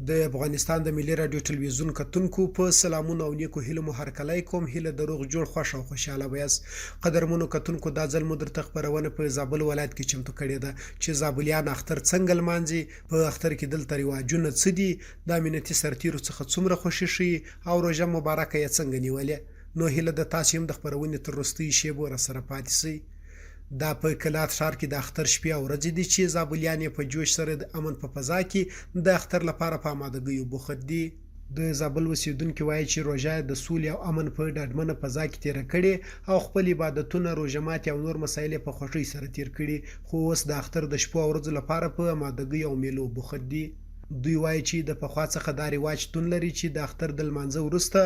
د افغانستان د ملي راډیو ټلویزیون کتونکو په سلامونو او نیکو هیلو مو هرکلی کوم. هیله د روغ جوړ، خوښ او خوشحاله به یاست. قدرمنو کتونکو، دا ځل مو درته خپرونه په زابل ولایت کې چمتو کړې ده چې زابلیان اختر څنګه لمانځي، په اختر کې دلته رواجونه څه دي، د امنیتي سرتیرو څخه څومره خوښي ښيي او روژه مبارکه یې څنګه نیولې. نو هیله ده تاسو هم د خپرونې تر وروستیو شېبو راسره پاتې شئ. دا په کلات ښار کې د اختر شپې او ورځې دي چې زابلیان یې په جوش سره د امن په فضا کې د اختر لپاره په امادګیو بوخت دي. د زابل اوسېدونکي وايي چې روژه یې د سولې او امن په ډاډمنه فضا کې تېره کړې او خپل عبادتونه، روژه ماتې او نور مسایل یې په خوښۍ سره تېر کړي، خو اوس د اختر د شپو او ورځو لپاره په امادګیو او مېلو بوخت دي. دوی وايي چې د پخوا څخه دا رواج شتون لري چې د اختر د لمانځه وروسته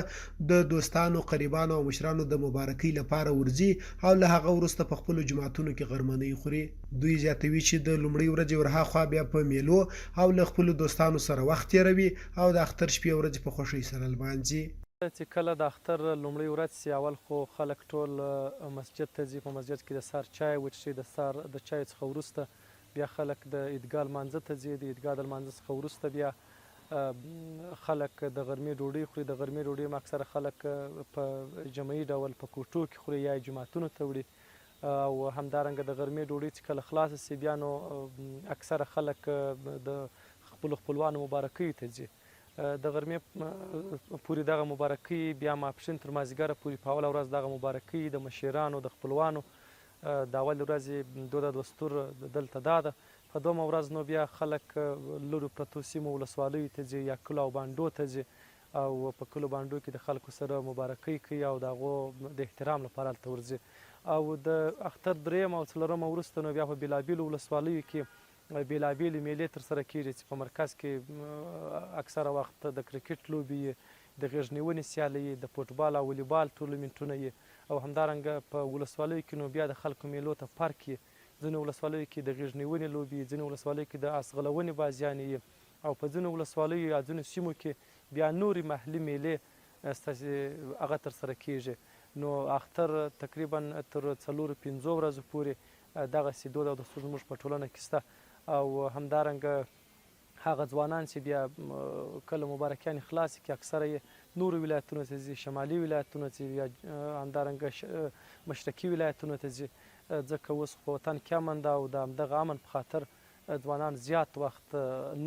د دوستانو، قریبانو او مشرانو د مبارکۍ لپاره ورځي او له هغه وروسته په خپلو جوماتونو کې غرمنۍ خوري. دوی زیاتوي چې د لومړۍ ورځې ورهاخوا بیا په مېلو او له خپلو دوستانو سره وخت تېروي او د اختر شپې او ورځې په خوښۍ سره لمانځي. چې کله د اختر لومړۍ ورځ شي، اول خو خلک ټول مسجد ته ځي، په مسجد کې د سهار چای وڅښي، د سهار د چایو څخه وروسته بیا خلک د عیدګاه لمانځه ته ځي، د عیدګاه د لمانځه څخه وروسته بیا خلک د غرمې ډوډۍ خوري، د غرمې ډوډۍ هم اکثره خلک په جمعي ډول په کوټو کې خوري یا یې جوماتونو ته وړي او همدارنګه د غرمې ډوډۍ چې کله خلاصه شي بیا نو اکثره خلک د خپلو خپلوانو مبارکیو ته ځي. د غرمې پورې دغه مبارکۍ بیا ماپښین تر مازیګره پورې په اوله ورځ دغه مبارکۍ د مشرانو د خپلوانو د اولې ورځې دود او دستور دلته دا ده. په دومه ورځ نو بیا خلک لرو پرتو سیمو ولسوالیو ته ځي یا کلو او بانډو ته ځي او په کلو بانډو کې د خلکو سره مبارکۍ کوي او د هغو د احترام لپاره هلته ورځي او د اختر درېیمه او څلورمه وروسته نو بیا په بېلابېلو ولسوالیو کې بېلابېلې مېلې ترسره کېږي چې په مرکز کې اکثره وخت د کرکټ لوبې وي، د غېږ نیونې سیالۍ وي، د فوټبال او والیبال ټورنمنټونه وي او همدارنګه په ولسوالیو کې نو بیا د خلکو مېلو ته پارک وي. ځینو ولسوالیو کې د غېږ نیونې لوبې وي، ځینو ولسوالیو کې د آس ځغلونې بازیانې وي او په ځینو ولسوالیو یا ځینو سیمو کې بیا نورې محلي مېلې شته چې هغه ترسره کېږي. نو اختر تقریباً تر څلورو پنځو ورځو پورې دغسې دود او دستور زموږ په ټولنه کې شته او همدارنګه هغه ځوانان چې بیا کله مبارکیانې خلاصې کړي اکثره یې نورو ولایتونو ته ځي، شمالي ولایتونو ته ځي یا همدارنګه مشرقي ولایتونو ته ځي، ځکه اوس خو په وطن کې امن ده او د همدغه امن په خاطر ځوانان زیات وخت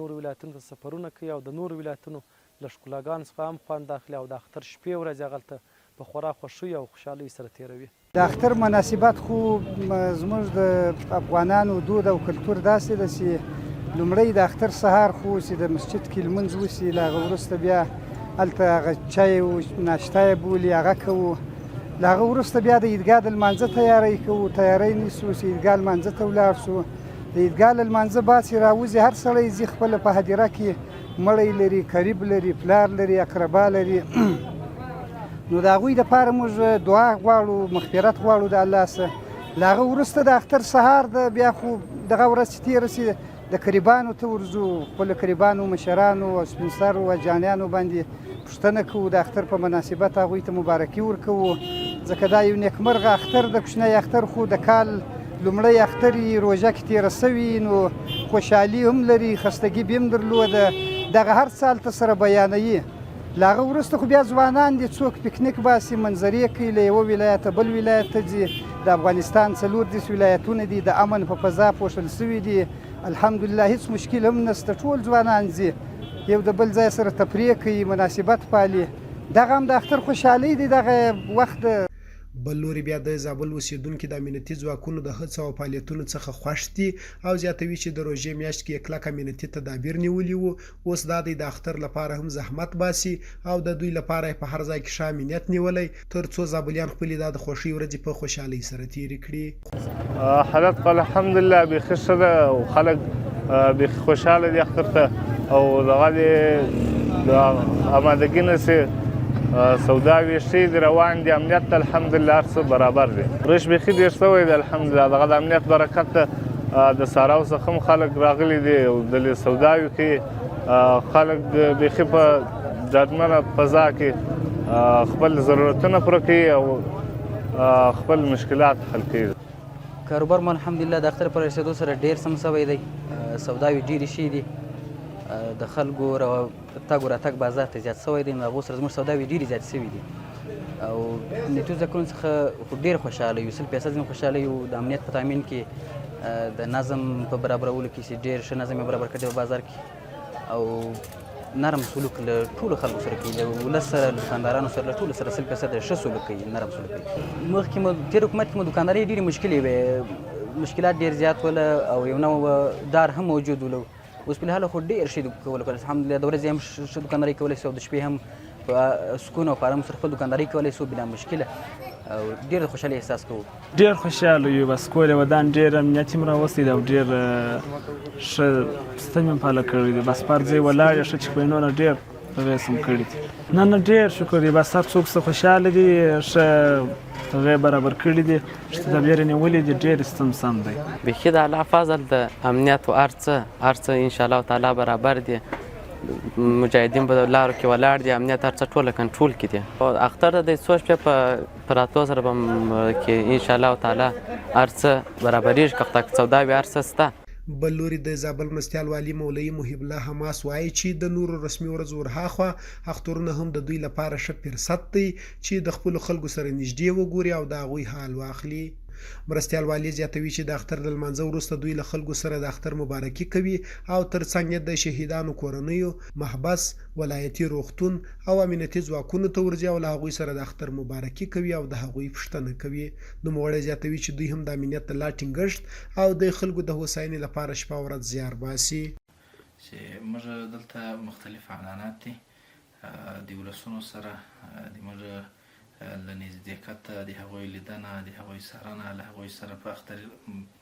نورو ولایتونو ته سفرونه کوي او د نورو ولایتونو له ښکلاګانو څخه هم خوند اخلي او د اختر شپې ورځې هغلته په خورا خوښۍ او خوشحالۍ سره تېروي. د اختر مناسبت خو زموږ د افغانانو دود او کلتور داسې ده چې لومړی د اختر سهار خو چې د مسجد کې لمونځ وشي، له هغه وروسته بیا هلته هغه چای او ناشته یې بولي هغه کوو. له هغه وروسته بیا د عیدګاه د لمانځه تیاری کوو، تیاری نیسو چې عیدګاه لمانځه ته ولاړ شو. د عیدګاه له لمانځه بعد چې راوځي هر سړی ځي خپله په هدیره کې مړی لري، قریب لري، پلار لري، اقربا لري، نو د هغوی دپاره موږ دعا غواړو، مغفرت غواړو د الله څخه. له هغه وروسته د اختر سهار ده، بیا خو دغه ورځ چې تېره شي د قریبانو ته ورځو، خپلو قریبانو، مشرانو او سپین سرو او جانیانو باندې پوښتنه کوو، د اختر په مناسبت هغوی ته مبارکي ورکوو، ځکه دا یو نیکمرغه اختر د کوچنی اختر خو د کال لومړی اختر یې روژه کې تېره سوي، نو خوشحالي هم لري، خستګي به هم درلوده، دغه هر څه هلته سره بیانوي. له هغه وروسته خو بیا ځوانان دي، څوک پکنیک باسي، منظرې کوي، له یوه ولایته بل ولایت ته ځي. د افغانستان 34 ولایتونه دي، د امن په فضا پوښل شوي دي، الحمدلله هیڅ مشکل هم نشته، ټول ځوانان ځي، یو د بل ځای سره تفریح کوي، مناسبت پالي، دغه هم د اختر خوشحالۍ دی، دغه وخت د بل لوري بیا د زابل اوسېدونکي د امنیتي ځواکونو د هڅو او فعالیتونو څخه خوښ دي او زیاتوي چې د روژې میاشت کې یې کلک امنیتي تدابیر نیولي وو، اوس دا دی د اختر لپاره هم زحمت باسي او د دوی لپاره یې په هر ځای کې ښه امنیت نیولی تر څو زابلیان خپلې دا د خوښۍ ورځې په خوشحالۍ سره تېرې کړي. حالت خو الحمدلله بیخي ښه ده او خلک بیخي خوشحاله دي اختر ته او دغه دې د امادګي نه سي سوداوې ښې دي روان دي، امنیت ته الحمدلله هر څه برابر دي. رش بیخي ډېر شوی دی الحمدلله، دغه د امنیت برکت ده. د ساراو څخه هم خلک راغلي دي او دلې سوداوې کوي، خلک بیخي په ډاډمنه فضا کې خپل ضرورتونه پوره کوي او خپل مشکلات حل کوي. کاروبار مو الحمدلله د اختر په رسېدو سره ډېر سم شوی دی، سوداوې ډېرې ښې دي. د خلکو تګ و راتګ بازار ته زیات شوی دی، نو هغو سره زموږ سوداوې ډېرې زیاتې شوې دي او امنیتي ځواکونو څخه خو ډېر خوشحاله یو، 100% ځینې خوشحاله یو. د امنیت په تامین کې، د نظم په برابرولو کې چې ډېر ښه نظم یې برابر کړی په بازار کې، او نرم سلوک له ټولو خلکو سره کوي، له ولس سره، له دوکاندارانو سره، له ټولو سره 100% ښه سلوک کوي، نرم سلوک کوي. مخکې مو تېر حکومت کې مو دوکاندارۍ ډېرې مشکلې وې، مشکلات ډېر زیات ول او یو نوع ډار هم موجود ول. اوس په الحال خو ډېر ښه کول کولای شو، الحمدلله د ورځې هم ښه دوکانداري کولی شو او د شپې هم په سکون او په آرام سره خپل دوکانداري کولی شو بلا مشکله، او ډېر د خوشحالۍ احساس کوو. ډېر خوشحاله یو، بس کور یې ودان، ډېر امنیت یې هم راوستی دی او ډېر ښه سیستم یې هم پاله کړی دی. بس پر ځای ولاړ یې، ښه چکپوینونه ډېر هغې سم کړي دي. نه نه ډېر شکر دی، بس هر څوک څه خوشحاله دي، ښه هغې برابر کړي دي، ښه تدابیر یې نیولي دي، ډېر سیستم سم دی. بیخي د الله فضل ده، امنیت و هر څه، هر څه ان شاء الله تعالی برابر دي، مجاهدین په لارو کې ولاړ دي، امنیت هر څه ټوله کنټرول کې دي. اختر ته د څو شپې په راتلو سره به کې ان شاء الله تعالی هر څه برابرېږي، که خدای سودا وي هر څه شته. بل لوري د زابل مرستیال والي مولوي محب الله حماس وايي چې د نورو رسمي ورځو ورهاخوا اخترونه هم د دوی لپاره ښه فرصت دی چې د خپلو خلکو سره نږدې وګوري او د هغوی حال واخلي. مرستیال والي زیاتوي چې د اختر د لمانځه وروسته دوی له خلکو سره د اختر مبارکي کوي او ترڅنګ یې د شهیدانو کورنیو، محبس، ولایتي روغتون او امنیتي ځواکونو ته ورځي او له هغوی سره د اختر مبارکي کوي او د هغوی پوښتنه کوي. نوموړی زیاتوي چې دوی هم د امنیت د لا ټینګښت او د خلکو د هوساینې لپاره شپه او ورځ زیار باسي. چې موږ دلته مختلف عنعنات دي د ولسونو سره د موږ له نزدېکته د هغوی لیدنه، د هغوی څارنه، له هغوی سره په اختري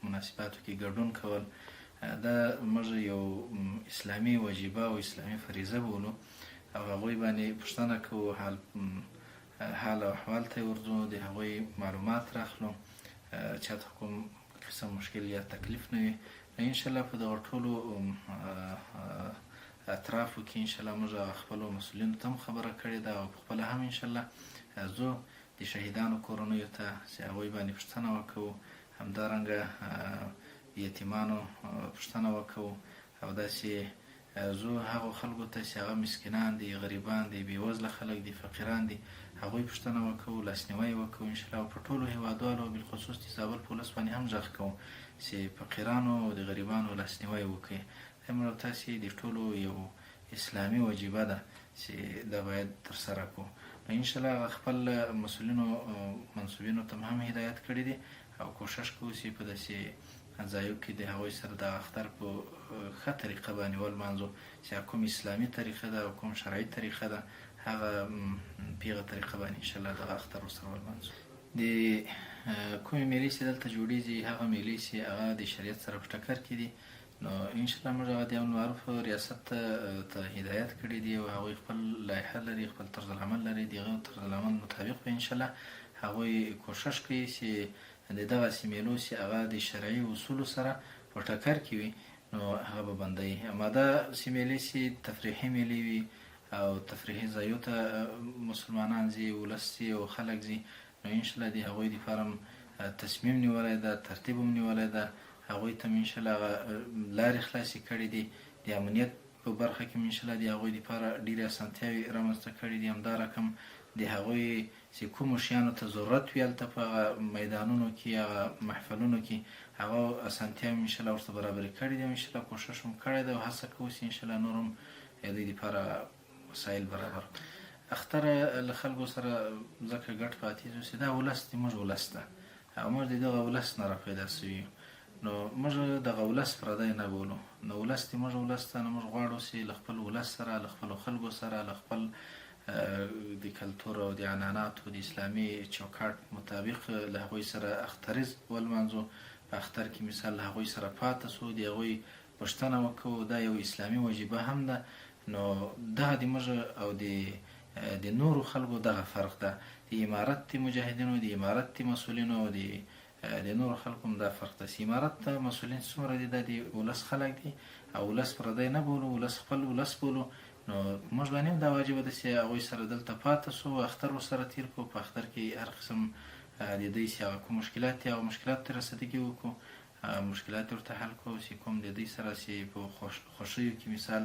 مناسباتو کې ګډون کول، دا موږ یو اسلامي وجیبه او اسلامي فریضه بولو او هغوی باندې پوښتنه کوو، حال او احوال ته ورځو، د هغوی معلومات راخلو، چاته کوم قسم مشکل یا تکلیف نه وي. ان شاء الله په دغه ټولو اطرافو کې ان شاء الله موږ خپلو مسؤلینو ته هم خبره کړې ده او خپله هم ان شاء الله ځو د شهیدانو کورنیو ته چې هغوی باندې پوښتنه وکړو، همدارنګه یتیمانو پوښتنه وکړو او داسې ځو هغو خلکو ته چې هغه مسکینان دي، غریبان دي، بېوزله خلک دي، فقیران دي، هغوی پوښتنه وکړو، لاسنیوی وکړو ان شاء الله. په ټولو هیوادوالو بالخصوص د زابل په ولس باندې هم غږ کوو چې فقیرانو او د غریبانو لاسنیوی وکړي. دا موږ او تاسې د ټولو یو اسلامي وجیبه ده چې دا باید ترسره کړو. نو ان شاء الله هغه خپل مسؤلینو منسوبینو ته هم هدایت کړي دي او کوښښ کوو چې په داسې ځایو کې د هغوی سره د اختر په ښه طریقه باندې ولمانځو چې کوم اسلامي طریقه ده او کوم شرعي طریقه ده، هغه پیغه طریقه باندې ان شاء الله دغه اختر ورسره ولمانځو. د کومې میلې چې دلته جوړیږي، هغه میلې چې هغه د شریعت سره په ټکر کې دي، نو ان شاء الله موږ هغه د امر معروف ریاست ته هدایت کړی دی او هغوی خپل لایحه لري، خپل طرز العمل لري، د هغه طرز العمل مطابق به ان شاء الله هغوی کوښښ کوي چې د دغسې میلو چې هغه د شرعي اصولو سره په ټکر کې وي نو هغه به بندوي. اما داسې میلې چې تفریحي میلې وي او تفریحي ځایو ته مسلمانان ځي، ولس ځي او خلک ځي، نو ان شاء الله د هغوی دپاره هم تصمیم نیولی ده، ترتیب هم نیولی ده، هغوی ته هم ان شاء الله هغه لارې خلاصې کړې دي. د امنیت په برخه کې هم ان شاء الله د هغوی دپاره ډېرې اسانتیاوې رامنځته کړې دي. همدا رقم د هغوی چې کومو شیانو ته ضرورت وي هلته په هغه میدانونو کې، هغه محفلونو کې، هغه اسانتیاوې ان شاء الله ورته برابرې کړې دي او ان شاء الله کوښښ هم کړی دی او هڅه کوو چې ان شاء الله نور هم د دوی دپاره وسایل برابر کړو. اختر له خلکو سره ځکه ګډ پاتې ځو چې دا ولس دی، موږ ولس ده او موږ د دغه ولس نه را پیدا شوي یو، نو موږ دغه ولس پردی نه بولو. نو ولس دی موږ ولس ته، نو موږ غواړو چې له خپل ولس سره، له خپلو خلکو سره، له خپل د کلتور او د عنعناتو د اسلامي چوکاټ مطابق له هغوی سره اختریز ولمانځو. په اختر کې مثال له هغوی سره پاته شو، د هغوی پوښتنه وکړو، دا یو اسلامي وجیبه هم ده. نو دغه د موږ او د نورو خلکو دغه فرق ده، د امارت د مجاهدینو، د امارت د مسؤلینو او د نورو خلکو هم دا فرق ده چې امارت ته مسؤلین څومره دي، دا د ولس خلک دي او ولس پردی نه بولو، ولس خپل ولس بولو. نو موږ باندې هم دا واجبه ده چې هغوی سره دلته پاته شو، اختر ورسره تېر کړو، په اختر کې هر قسم د دوی چې هغه کوم مشکلات دي هغه مشکلاتو ته رسیدګي وکړو، مشکلات ورته حل کړو، چې کوم د دوی سره چې په خوښیو کې مثال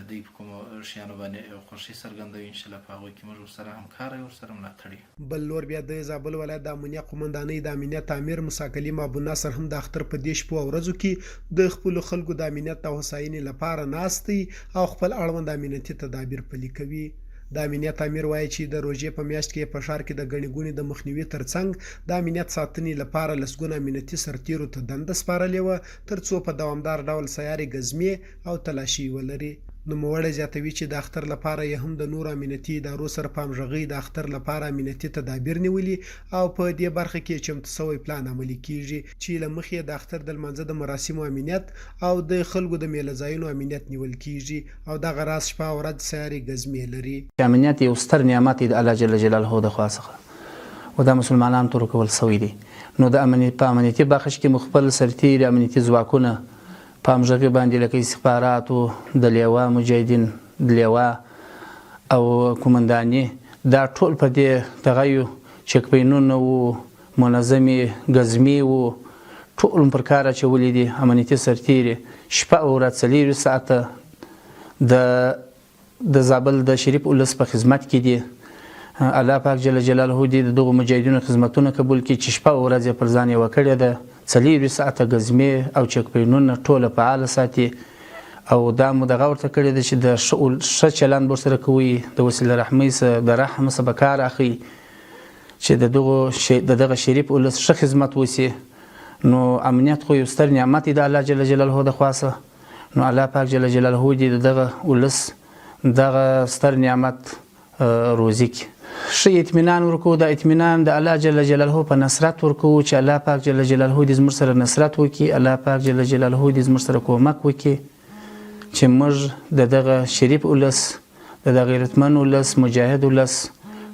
دوی په کومو شیانو باندې خوښي څرګندوي انشاءالله په هغوی کې موږ ورسره همکاره یو، ورسره ملاتړ یو. بل لور بیا د زابل ولایت د امنیه قومندانۍ د امنیت آمر موسی کلیم ابونصر هم د اختر په دې شپو او ورځو کې د خپلو خلکو د امنیت او هوساینې لپاره ناست دی او خپل اړوند امنیتي تدابیر پلي کوي. د امنیت امیر وایي چې د روژې په میاشت کې یې په ښار کې د ګڼې ګوڼې د مخنیوي ترڅنګ د امنیت ساتنې لپاره لسګونه امنیتي سرتیرو ته دنده سپارلې وه ترڅو په دوامدار ډول سیارې ګزمې او تلاشۍ ولري. نوموړی زیاتوي چې د اختر لپاره یې هم د نورو امنیتي ادارو سره په همغږۍ د اختر لپاره امنیتي تدابیر نیولي او په دې برخه کې یې چمتو شوی پلان عملي کېږي چې له مخې یې د اختر د لمانځه د مراسمو امنیت او د خلکو د مېله ځایونو امنیت نیول کېږي او دغه راز شپه او ورځ سیارې ګزمې لري. امنیت یو ستر نعمت دی د الله جل جلاله د خوا څخه او دا مسلمانانو ته ورکول شوی دی نو د په امنیتي بخش کې مو خپل سرتیري امنیتي ځواکونه په همغږي باندې لکه استخباراتو، د لوا مجاهدین، لوا او قومنداني دا ټول په دې دغه یو چک پوینونه وو، منظمې ګزمې وو، ټول مو پر کار اچولي دي، امنیتي سرتیري شپه او ورځ 24 ساعته د د زابل د شریف اولس په خدمت کې دي. الله پاک جل جلاله دې د دغو مجاهدینو خدمتونه قبول کړي چې شپه او ورځ یې پر ځان یوه کړې ده، 24 ساعته ګزمې او چک پوینونه ټوله فعاله ساتي او دا مو دغه ورته کړې ده چې د ښه چلند به ورسره کوئ، د وسیله رحمۍ څخه د رحم څخه به کار اخلئ چې د دغو د دغه شریف اولس ښه خدمت وشي. نو امنیت خو یو ستر نعمت دی د الله جل جلاله د خوا څخه. نو الله پاک جل جلاله دې د دغه ولس دغه ستر نعمت روزي کړي. ښه اطمینان ورکوو، دا اطمینان د الله جل جلاله په نصرت ورکوو چې الله پاک جل جلاله دې زموږ سره نصرت وکړي، الله پاک جل جلاله دې زموږ سره کومک وکړي چې موږ د دغه شریف ولس، د دغه غیرتمن ولس، مجاهد ولس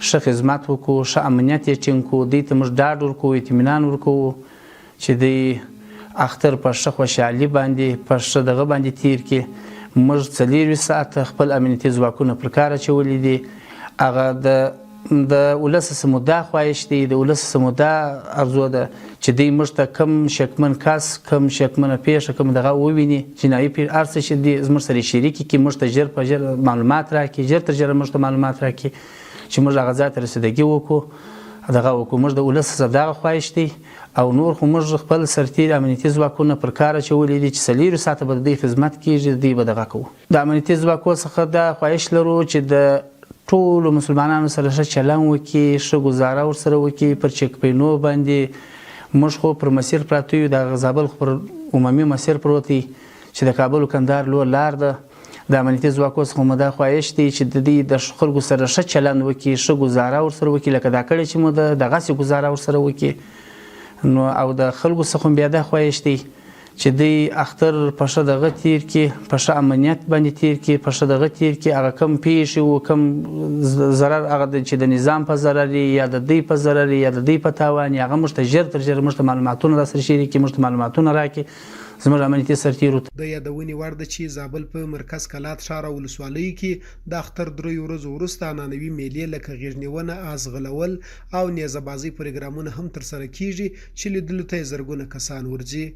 ښه خدمت وکړو، ښه امنیت یې ټینګ کړو، دوی ته موږ ډاډ ورکوو، اطمینان ورکوو چې دوی اختر په ښه خوشحالي باندې په ښه دغه باندې تیر کړي. موږ 24 ساعته خپل امنیتي ځواکونه پر کار اچولي دي. هغه د د ولس څخه مو دا خواهش دی، د ولس څخه مو دا ارزو ده چې دوی موږ ته کوم شکمن کس، کوم شکمنه پېښه، کوم دغه وویني، جنایي پېښه، هر څه چې دي زموږ سره یې شریکې کړي، موږ ته ژر په ژر معلومات راکړي، ژر تر ژره موږ ته معلومات راکړي چې موږ هغه ځای ته رسیدګي وکړو، دغه وکړو. موږ د ولس څخه دغه خواهش دی او نور خو موږ خپل سرتېري امنیتي ځواکونه پر کار اچولي دي چې 24 ساعته به د دوی خدمت کېږي، د دوی به دغه کوو. د امنیتي ځواکو څخه دا خواهش لرو چې د ټولو مسلمانانو سره ښه چلن وکړي، ښه ګوزاره ورسره وکړي، پر چک پوینو باندې موږ خو پر مسیر پراته یو، د زابل خو پر عمومي مسیر پروت دی چې د کابل او کندهار لور لار ده. د امنیتي ځواکو څخه مو دا خواهش دی چې د دوی د خلکو سره ښه چلند وکړي، ښه ګوزاره ورسره وکړي، لکه دا کړې چې مو ده دغسې ګوزاره ورسره وکړي. نو او د خلکو څخه هم بیا دا خواهش دی چې دوی اختر په ښه دغه تیر کړي، په ښه امنیت باندې تیر کړي، په ښه دغه تیر کړي. هغه کوم پیښې وو، کوم ضرر هغه چې د نظام په ضرر وي یا د دوی په ضرر وي یا د دوی په تاوان وي، هغه موږ ته ژر تر ژره موږ ته معلوماتونه را سره شریک کړي، موږ ته معلوماتونه راکړي زموږ امنیتي سرتیرو ته. د یادونې وړ ده چې زابل په مرکز کلات ښار او ولسوالیو کې د اختر دریو ورځو وروسته عنعنوي مېلې لکه غېږنیونه، آس ځغلول او نیزه بازۍ پروګرامونه هم ترسره کېږي چې لیدلو ته یې زرګونه کسان ورځي.